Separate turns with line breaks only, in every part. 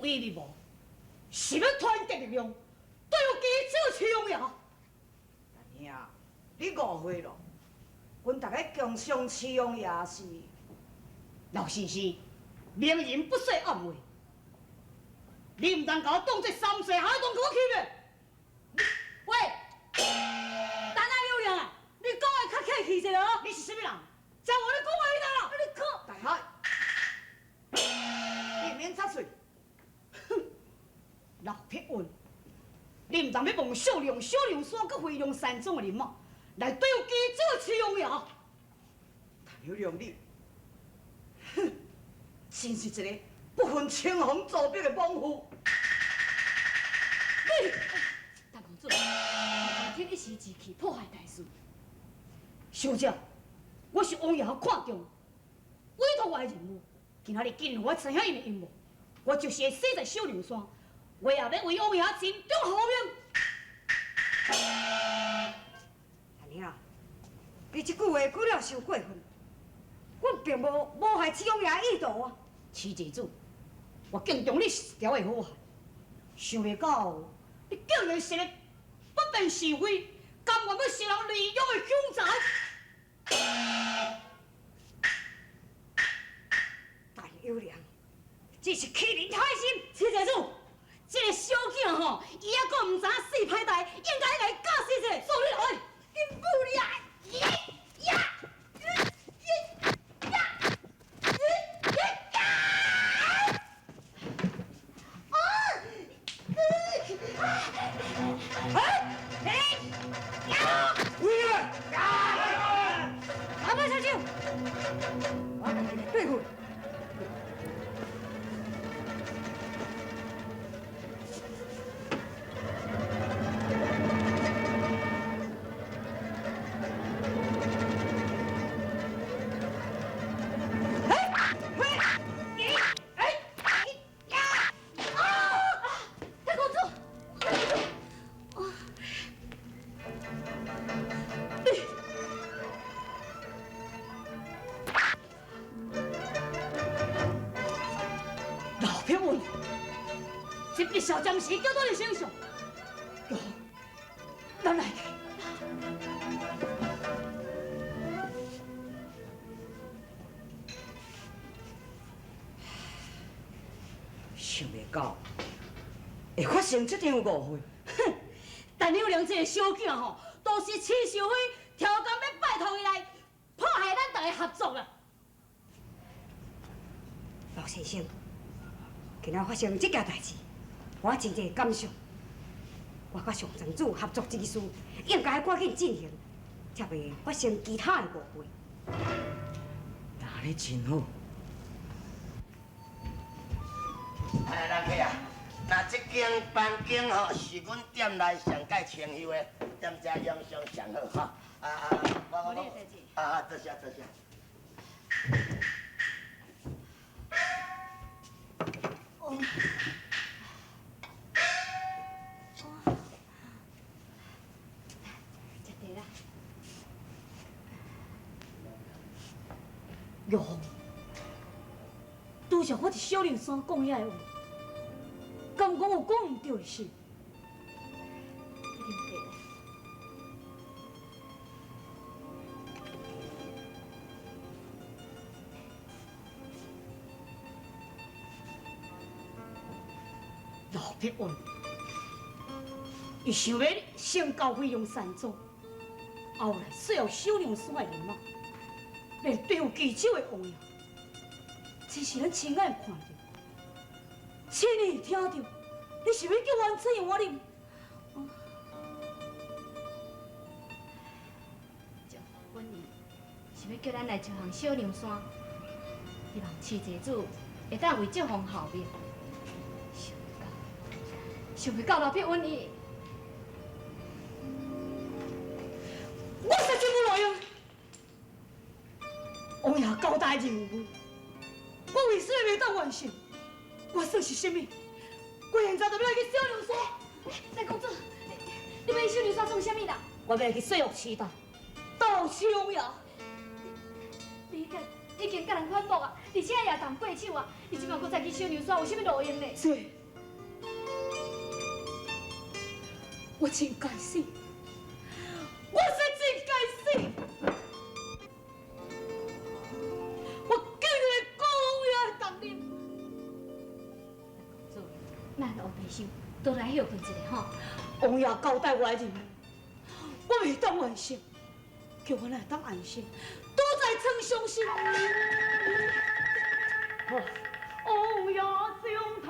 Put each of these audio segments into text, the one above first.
有意密谋，是欲团结力量，对付记者徐王爷。
大兄，你误会了，阮大家共赏徐王爷是
老先生，明人不说暗话，你毋通共我当做三岁孩童，共我欺骗。喂，陈阿友良啊，你讲话较客气一下哦。你是啥物人？将我你讲话啦！你可
大海，你免插喙。
哼，老铁运，你毋通欲望小龙、小龙山佮飞龙山庄的人马来对付记者徐王爷。
陈友良你，哼，真是一个不分青红皂白的莽夫。
你，
陈公子，你一时之气破坏大事。
小姐，我是王爷看中，委托我的任务，今仔日既然我知影𪜶的阴谋，我就是会死在小凉山，我也要为王爷尽忠效命。
大娘，你这句话讲了伤过分，阮并无谋害七王爷的意图啊。
七济子，我敬重你是一条的好汉，想袂到你竟然是个不辨是非、甘愿欲受人利用的凶残。
陈友良，这是欺人太甚！
七济子，这个小囝吼，伊犹阁毋知影四歹代，应该来教训一下。
做你来，
恁母你啊！呀呀呀！
哎哎呀！
回来！
阿伯小姐，我家己来对付。
大公主，大公主，
老骗我！这笔小将士交到你身上，哟，咱来去。
想袂到会发生这场误会。
哼，陈友良这个小囝吼，都是徐秀辉超工欲拜托伊来破坏咱大家合作啦。
老先生，今仔发生这件代志，我真济感想。我佮上庄主合作之事，应该赶紧进行，才袂发生其他的误会。
那你真好。
哎，人客啊，那这间房间吼是阮店内上盖清幽的，踮遮养伤上好哈。啊啊，我我我，啊啊，多谢多谢。
哦。食茶啦。
玉凤，拄才我伫小凉山讲遐个话，敢讲有讲毋对的事？
你啉茶啦。
老铁运，伊想欲先交飞龙山庄，后来说服小凉山的人马，来对付记者的王爷，这是咱亲眼看著，亲耳听著，你是欲叫原怎样我啉？
赵本意是欲叫咱来招降小凉山，希望徐济主会当为赵凤效命。想袂到，想袂到老毕阮伊，
我实在无路用。王爷交代任务，我为啥袂当完成？我算是啥物？我现在就欲来去小凉山。
大公主，你欲去小凉山创啥物啦？
我欲去说服徐大，斗徐王爷。
你已经佮佮人反目啊，而且也动过手啊，你这摆阁再去小娘山，有啥物路用呢？
是，我真该死，我是真该死，我竟然会顾王爷的重任。
公主，咱乌白想，倒来歇睏一下吼。
王爷交代我的任务，我袂当完成，叫我哪会当安心，拄在床上时，王爷上台，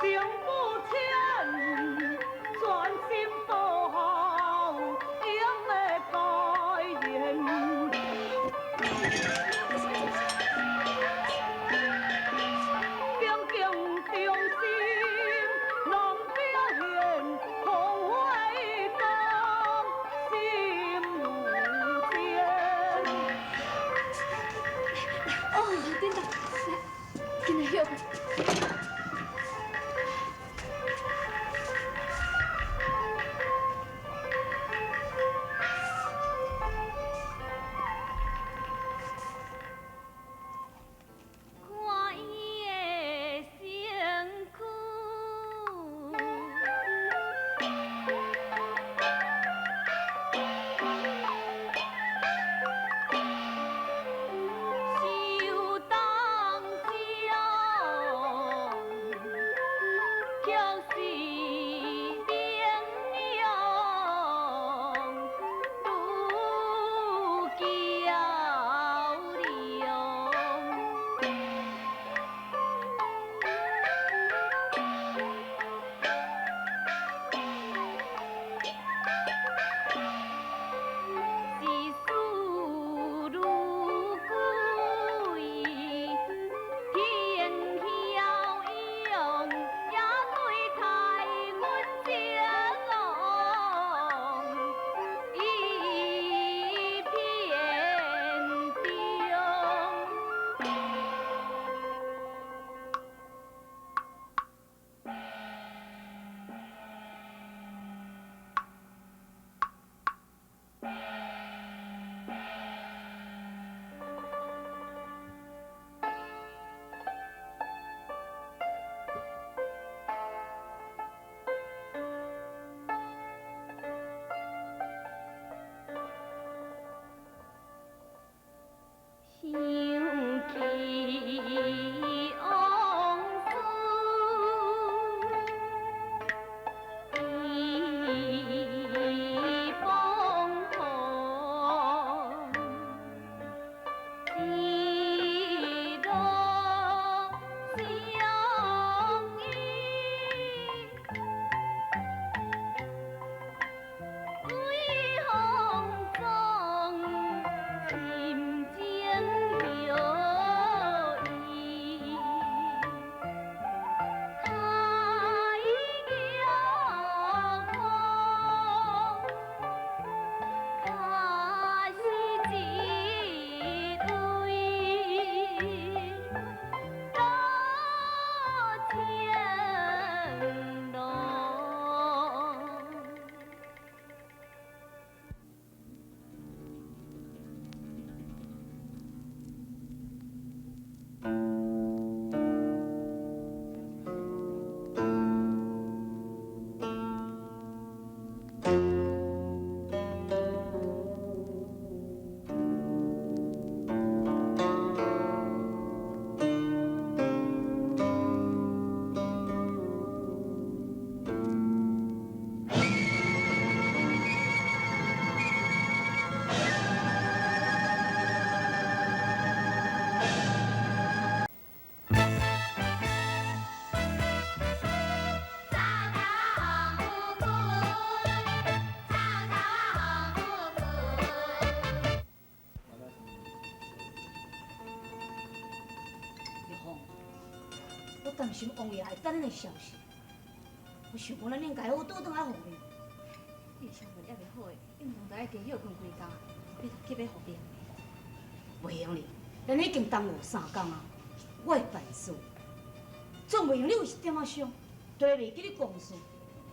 情不浅，专心报效应的改言。恭敬忠心难表现，红花当心如箭。
哦，等等，来，紧来歇睏。看伊的身躯，受冻伤，却是明勇愈娇亮。一丝如归，天骄勇，也对太阮情一片中。想起往事，伊风雨，一路相依。归风中，深情摇伊，海摇空，卡是一位老情郎。
玉凤，我担心王爷会等咱的消息，我想讲咱应该好倒转来复命。
你的伤痕还袂好的，运动都爱加歇睏几工，你就急欲复命。
袂用哩，咱已经耽误三工啊！我会办事，总袂用你有一点仔伤，都会袂记你公事。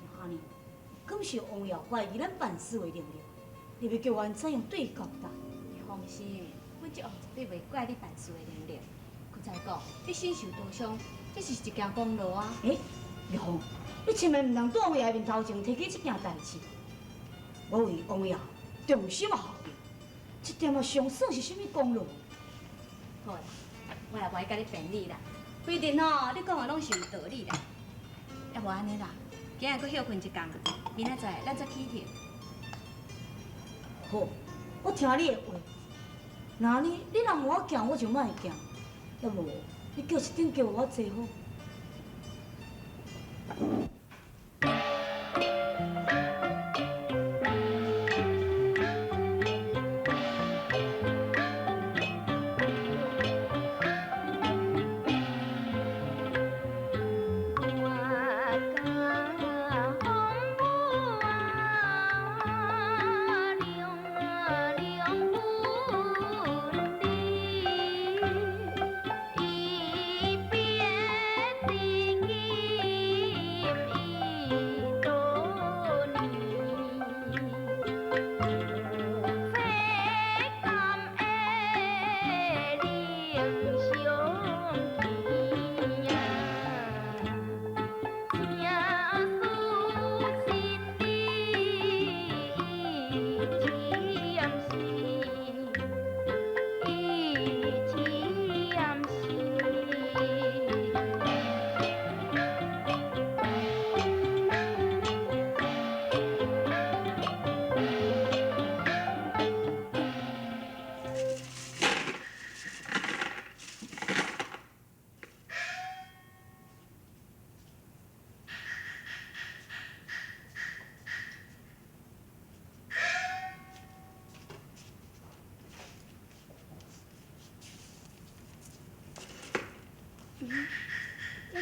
若按呢，敢是王爷怀疑咱办事的能力？你欲叫我按怎样对交代？
你放心，阮这王绝对袂怪你办事的能力。阁再讲，你身受刀伤，这是一件功劳啊。
欸，玉凤，你千万毋通伫王爷面头前提起这件代志。我为王爷忠心效命，这点仔伤算是啥物功劳？
好啦，我也无爱共你辩理啦，规定吼，你讲的拢是有道理啦。抑无按呢啦，今日阁歇睏一工啦，明仔载咱再起程。
好，我听你的话。那呢，你若问我行，我就莫行；抑无，你叫一顶轿我坐好。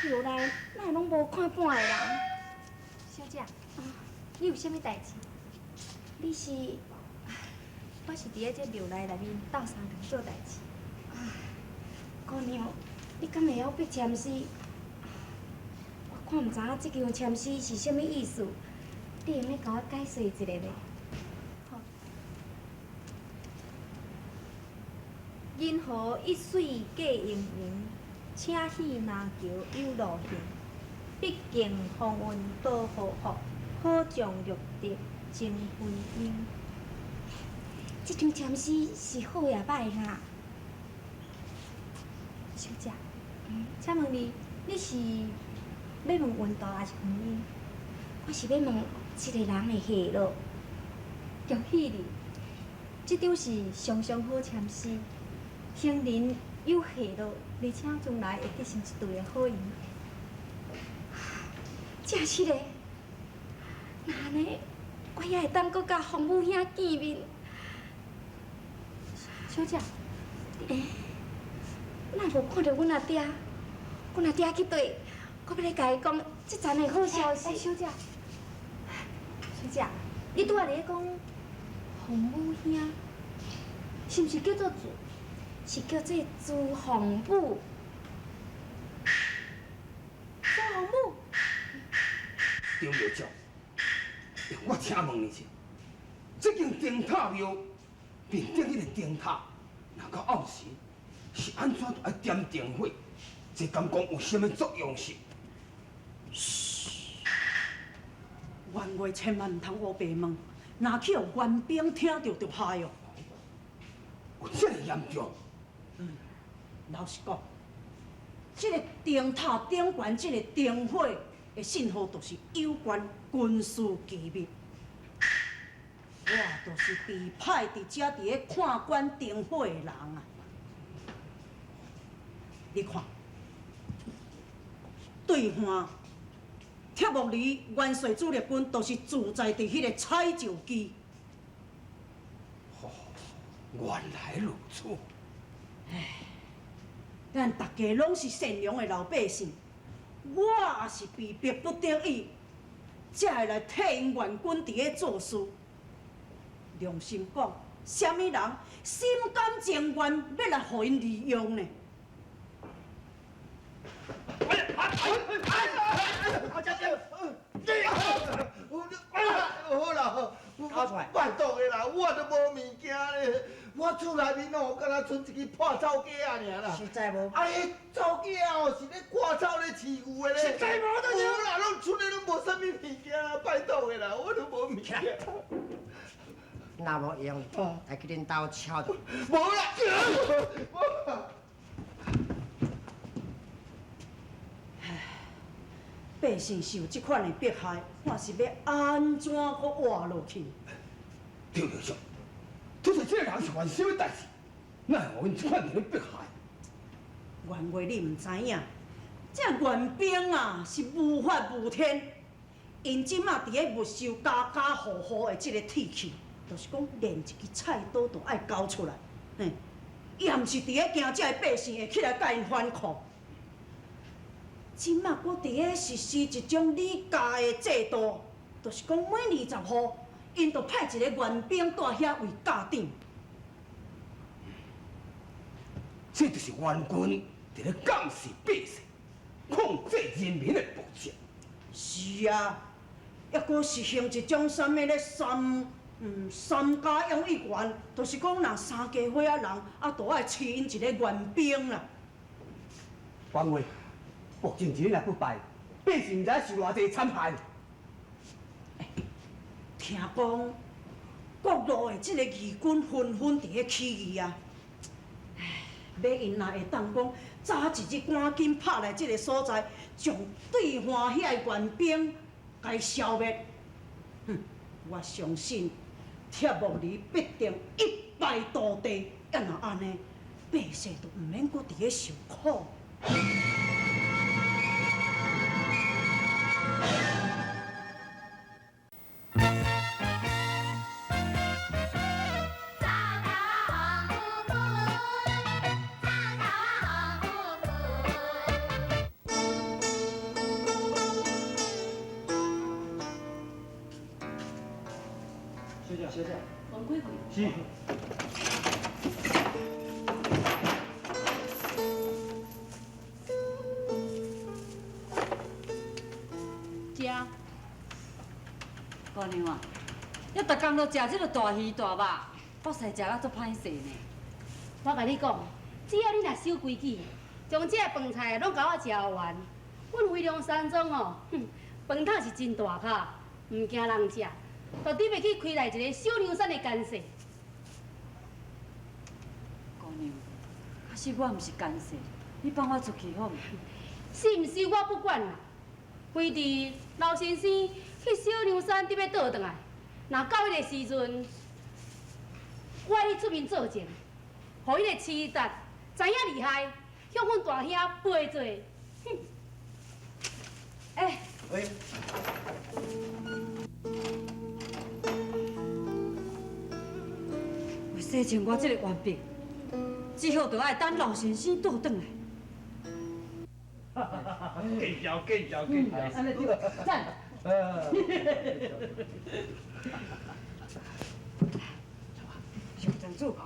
庙内哪会拢无看半个人？小姐，你有啥物代志？你是？我是伫咧这庙内内面斗相共做代志。
姑娘，你敢会晓笔签诗？我看毋知影这张签诗是啥物意思，你会用共我解说一下袂？
好。银河一水过盈盈。请戏拿桥有路行，毕竟风云多祸福，好将玉德争辉英。
这张签诗是好也歹哈？
小姐，请问你，你是欲问运道还是婚姻？
我是欲问一个人的下落。
恭喜你，这张是上上好签诗，行人有下落。而且将来会结成一对的好缘。
真是的，那按呢，我也会当阁佮洪武兄见面。
小姐，
欸，哪无看著阮阿爹？阮阿爹去佗？我欲来共伊讲这层的好消息。
小姐，小姐，你拄仔伫咧讲洪武兄，是毋是叫做？
是叫做朱凤武。
朱凤武。
张庙长，我请问你一下，这间灯塔庙面顶彼个灯塔，若到暗时是按怎爱点灯火？这敢讲有啥物作用是？
嘘，冤话千万毋通乌白问，若去予援兵听著就害哦。
有这么严重？
老实讲，这个灯塔顶悬这个灯火的信号，就是有关军事机密。我就是被派伫遮伫咧看管灯火的人啊。你看，对岸铁木儿元帅主力军，就是驻在伫彼个采石机。
哦，原来如此。
唉，咱大家拢是善良的老百姓，我也是被逼不得已，才会来替𪜶援军伫咧做事。良心讲，啥物人心甘情愿欲来予𪜶利用呢？
好啦，
交出来。
拜托的啦，我都无物件咧，我厝内面哦，敢若賰一支破草鸡仔尔啦。
实在无。
啊，彼草鸡仔哦，是咧割草咧饲牛的咧。
实在无
无啦，拢賰的拢无啥物物件啦，拜托的啦，我都无物件。
若无用，来去恁兜敲著。
无啦，无啦。
百姓受这款的迫害，看是欲按怎阁活落去？
张庙长，拄才这个人是犯啥物代志？哪会予𪜶这款伫咧迫害？
原话你毋知影，这元兵啊是无法无天，𪜶这马伫咧没收家家户户的这个铁器，就是讲连一支菜刀都爱交出来。嘿，伊也毋是伫咧惊这个百姓会起来共𪜶反抗。这马阁伫咧实施一种里教的制度，就是讲每20户，𪜶就派一个援兵蹛遐为教长。
这就是援军伫咧监视百姓、控制人民的步骤。
是啊，抑阁实行一种啥物咧三家养一员，就是讲若三家伙仔人，啊，就爱饲𪜶一个援兵啦。
王伟，国政一日若不败，百姓毋知受偌济惨害。
听讲，各路的这个义军纷纷伫咧起义啊！唉，欲𪜶若会当讲早一日赶紧拍来这个所在，将对岸遐个援兵共消灭，哼！我相信铁木儿必定一败涂地。啊，若按呢，百姓就毋免阁伫咧受苦。
小姐，小姐。
王贵贵。
是。
食。姑娘啊，你逐工都食这个大鱼大肉，腹势食甲足歹势呢。
我共你讲，只要你若守规矩，将这个饭菜拢共我食完，阮飞龙山庄哦，哼，饭桶是真大口，毋惊人食。就准备去开来一个小凉山的干细。
姑娘，可是我毋是干细，你放我出去好毋？
是毋是我不管啦，非伫老先生去小凉山得欲倒转来，若到彼个时阵，我爱去出面作证，予彼个痴达知影厉害，向阮大兄赔罪。哼！
欸。
喂。
为洗清我这个冤病，只好就爱等老先生倒转来。
见笑见笑见笑！
按呢对，赞。
上庄主吼，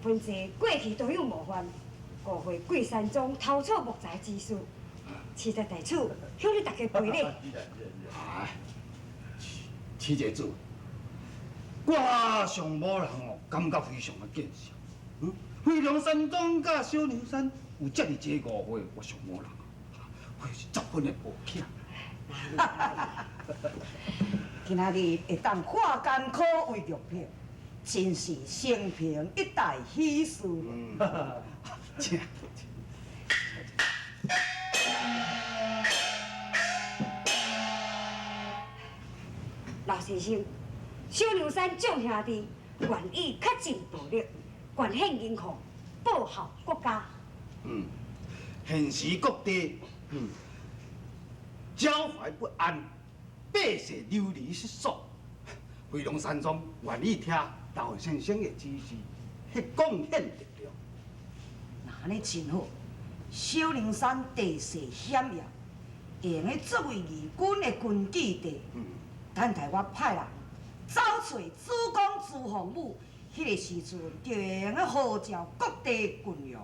本济过去都有冒犯，误会贵山庄偷取木材之事，实在在此向你大家赔礼。
哎，七姐主，我上某人哦，感觉非常的见笑。飞龙山庄佮小凉山有遮尔济误会，我上某人我是十分的抱歉。
今仔日会当化艰苦为玉帛，真是生平一大喜事。
请。
老先生，小凉山众兄弟愿意恪尽道力，捐献银库，报效国家。
现时各地，交怀不安，百姓流离失所。飞龙山庄愿意听老先生的指示，去贡献力量。
那按呢真好，小凉山地势险要，会用得作为义军的根据地。等待我派人走揣主公朱凤武，彼个时阵就会用得号召各地军用。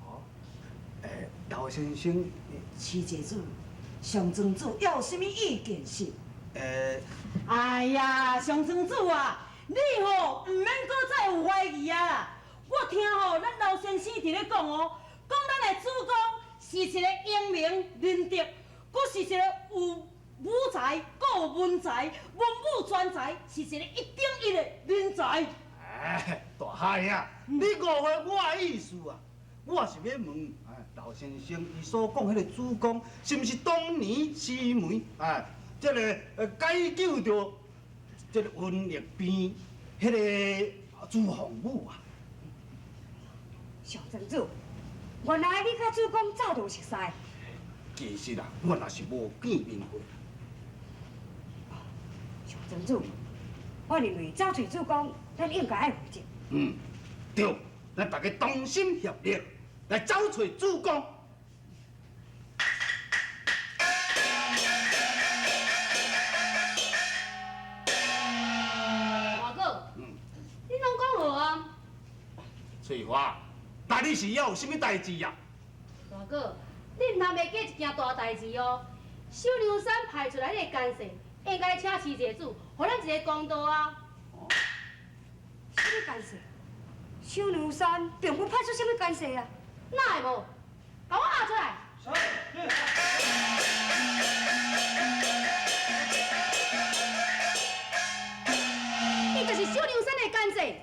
哦，老先生，
七姐主，上庄主还有啥物意见是？哎呀，上庄主啊，你吼毋免阁再有怀疑啊啦！我听吼咱老先生伫咧讲哦，讲咱的主公是一个英明仁德，阁是一个有武才、阁有文才、文武全才，是一个一等一的人才。
哎，大海啊，你误会我的意思啊！我是欲问，哎，老先生伊所讲彼个主公，是毋是当年西门哎，这个解救著这个瘟疫病彼个朱凤武啊？
上庄主，原来你佮主公早就熟似。
其实啊，我也是无见面过。
上庄主，我认为走揣主公，咱应该爱负责。
嗯，对，咱大家同心协力来走揣主公。
大哥，你拢讲好啊？
翠花，那你是犹有啥物代志啊？
大哥，你毋通袂记一件大代志哦。小梁山派出来彼个监视，应该请徐济主，予咱一个公道啊。
啥物监视？小梁山并无派出啥物监视啊。
哪会无？共我押出来。伊就是小梁山的监视。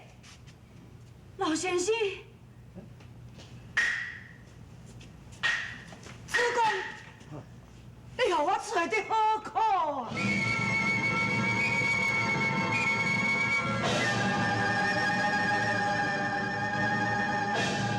老先生，